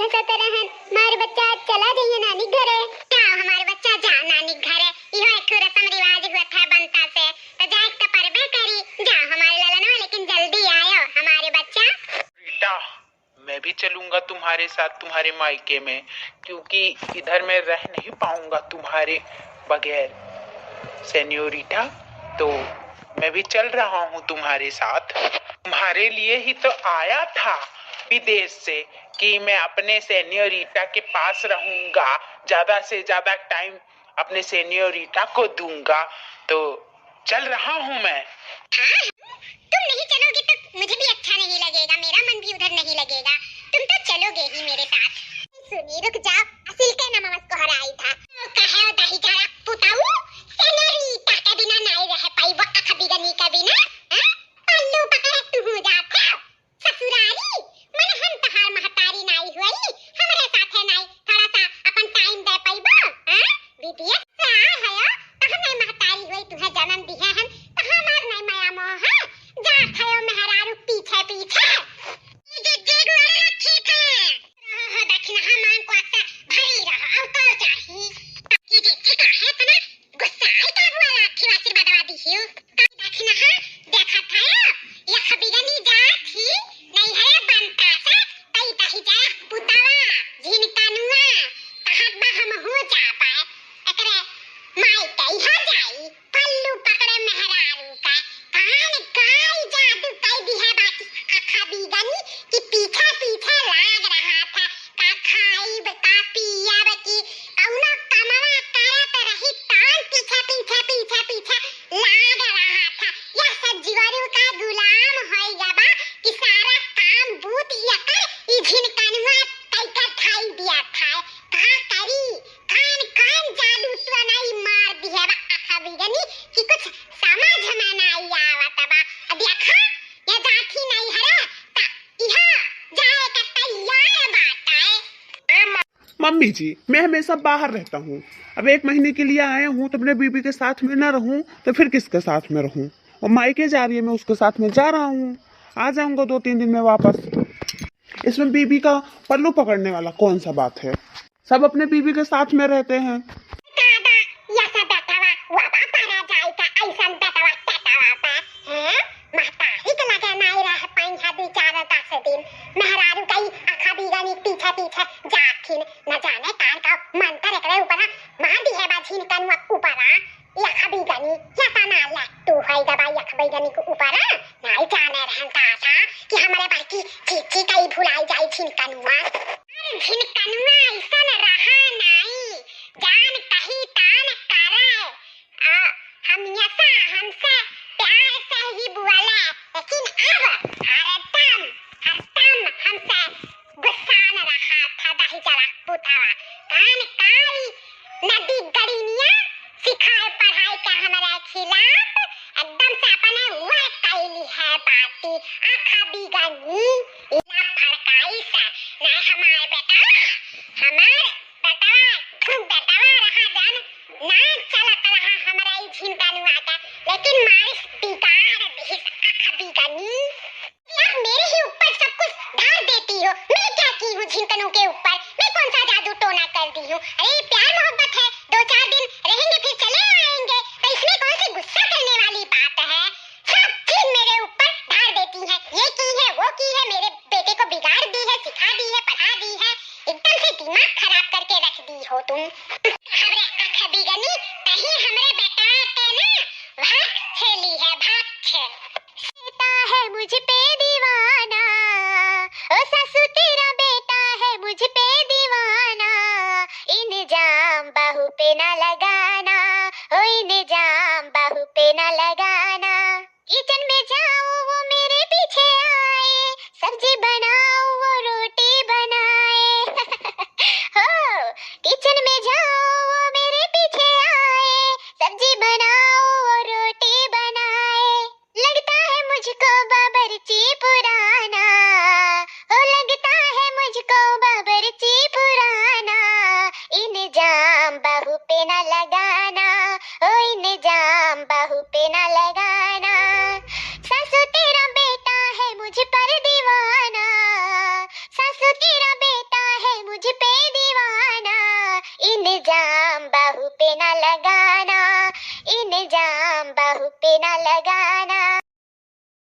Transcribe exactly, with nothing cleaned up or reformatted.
सोचत रहन, हमार बच्चा चला जइहे नानी घरे। जाओ हमार बच्चा, जाओ नानी घरे। इहो एक ठो रस्म रिवाज हुआ था बनता से, तो जाए के तो परबे करी। जाओ हमार ललनवा, लेकिन जल्दी आयो हमार बच्चा। रीटा, मैं भी चलूंगा तुम्हारे साथ तुम्हारे मायके में, क्योंकि इधर मैं रह नहीं पाऊंगा तुम्हारे बगैर। सेन्योरिटा, तो मैं भी चल रहा हूँ तुम्हारे साथ। तुम्हारे लिए ही तो आया था विदेश से, कि मैं अपने सेन्योरिटा के पास रहूंगा, ज्यादा से ज्यादा टाइम अपने सेन्योरिटा को दूंगा। तो चल रहा हूँ मैं। हाँ, तुम नहीं चलोगे तो मुझे भी अच्छा नहीं लगेगा, मेरा मन भी उधर नहीं लगेगा। तुम तो चलोगे ही मेरे साथ। सुनी, रुक जाओ, असिल के नमवस कोहराई था। कहे दही जरा पुताऊ, सेन्योरिटा के बिना नहीं रह पाई, वो अख बिगनी के बिना, हाँ? पल्लू पकड़े तू हो जाता। ससुरारी, मन हम तहार महतारी नाई हुई, हमरे साथे नाई थोड़ा सा अपन टाइम दे पइबो, हाँ? विदेश से आए हयो, तो हम नाई महतारी हुई, तुहे जन्म दिहे हम, तो हमार नाई माया मोह है, जात हयो मेहरारू पीछे पीछे। ये जे जे गोड़ रखे थे, रहो हो दक्षिणा मांग को अक्सर भरी रहो, और तो चाही। ये जे जे काहे इतना गुस्सा आई का हुआ लाठी आशीर्वाद दिहियो। कई दखिनहा देखत है, यख बिगनी जात ही, नहीं है बनता से, तई दही जरा पुतवा, झिनकनुआ, कहत बा हम हो जाबे, एकरे माई के इहा जाई, पल्लू पकड़े मेहरारू का, कान काई जादू कई दिहा बाकी अखा बिगनी कि पीछे पीछे लाग रहा था, का खाइब, का पियब कि कउनो कमवा करत रही, तान पीछे, पीछे, पीछे, पीछे लाग रहा था। यह सब जीवरू का गुलाम होई गबा कि सारा काम बूत यकर ई झिनकनुआ तैकर खाई दिया था। का करी, कान, कान जादू तो नहीं मार दिहे बा अखा बिगनी कि कुछ समझ में नहीं आवत बा। अब देखा, ये जाथी नहीं हरे, ता इहा जाए का तैयार बाटे। ए मम्मी जी, मैं हमेशा बाहर रहता हूँ। अब एक महीने के लिए आया हूँ, तो अपने बीबी के साथ में ना रहूँ, तो फिर किसके साथ में रहूँ? वो मायके जा रही है, मैं उसके साथ में जा रहा हूँ, आ जाऊँगा दो तीन दिन में वापस। इसमें बीबी का पल्लू पकड़ने वाला कौन सा बात है? सब अपने बीबी के साथ में रहते हैं। दादा, या सब बेटवा, वादा परा जाए का ऐसन बेटवा, बेटवा पे, हैं? महतारी के लगे नाई रह पाई है दू चार दस दिन। मेहरारू गई अखा बिगनी पीछे पीछे जाथिन, न जाने कान का मंत्र एकरे ऊपर मार दिहे बा झिनकनुआ ऊपर। यख बिगनी, यतना लट्टू होई गबा यख बिगनी के ऊपर। नाई जाने रहन दासा कि हमरे बड़की चीची कई भुलाई जाई झिनकनुआ। अरे झिनकनुआ ऐसन रहा नाई, जान कही तान करे। आ, हमेशा हमसे प्यार से ही बोले, लेकिन अब हरदम, हरदम हमसे गुस्सान रहा था दही जरा पुतवा। कान काई नदी गड़िनिया सिखाए पढ़ाए के हमरे खिलाफ एकदम से अपने वह कैली है बाती। अखा बिगनी इला भड़काई से, नहीं हमार बेटा, हमार बेटवा, बेटवा रहा जन, ना चलत रहा हमरा ई झिनकनुआ के, लेकिन मारिस बिगाड़ दिहिस अखा बिगनी। आप मेरे ही ऊपर सब कुछ ढाल देती हो। मैं क्या की हूँ झिनकनों के ऊपर? मैं कौन सा जादू टोना कर दी हूँ? अरे प्यार मोहब्बत है, दो चार दिन रहेंगे फिर चले आएंगे, तो इसमें कौन सी गुस्सा करने वाली बात है? सब चीज मेरे ऊपर ढाल देती है, ये की है, वो की है, मेरे बेटे को बिगाड़ दी है, सिखा दी है, पढ़ा दी है, एकदम से दिमाग खराब करके रख दी हो तुम। हमरे अख बिगनी, कहीं हमरे बेटा के ना भाग छेली है, भाग छे। बेटा है मुझ पे दीवाना, ओ सासू तेरा बेटा है मुझ पे दीवाना, इल्जाम बहू पे ना लगाना, ओ इल्जाम बहू पे ना लगाना। किचन में जाओ वो मेरे पीछे आए, सब्जी बनाओ वो रोटी बनाए। हो, किचन में जाओ वो मेरे पीछे आए, सब्जी बनाओ वो रोटी बनाए। लगता है मुझको बावर्ची पुराना, हो लगता है मुझको बावर्ची पुराना, इल्जाम बहू पे ना लगाना, ओ इल्जाम बहू पे ना लगाना। सासू तेरा बेटा है मुझ पर दीवाना, सासू तेरा बेटा है इल्जाम बहू पे ना लगाना, इल्जाम बहू पे ना लगाना।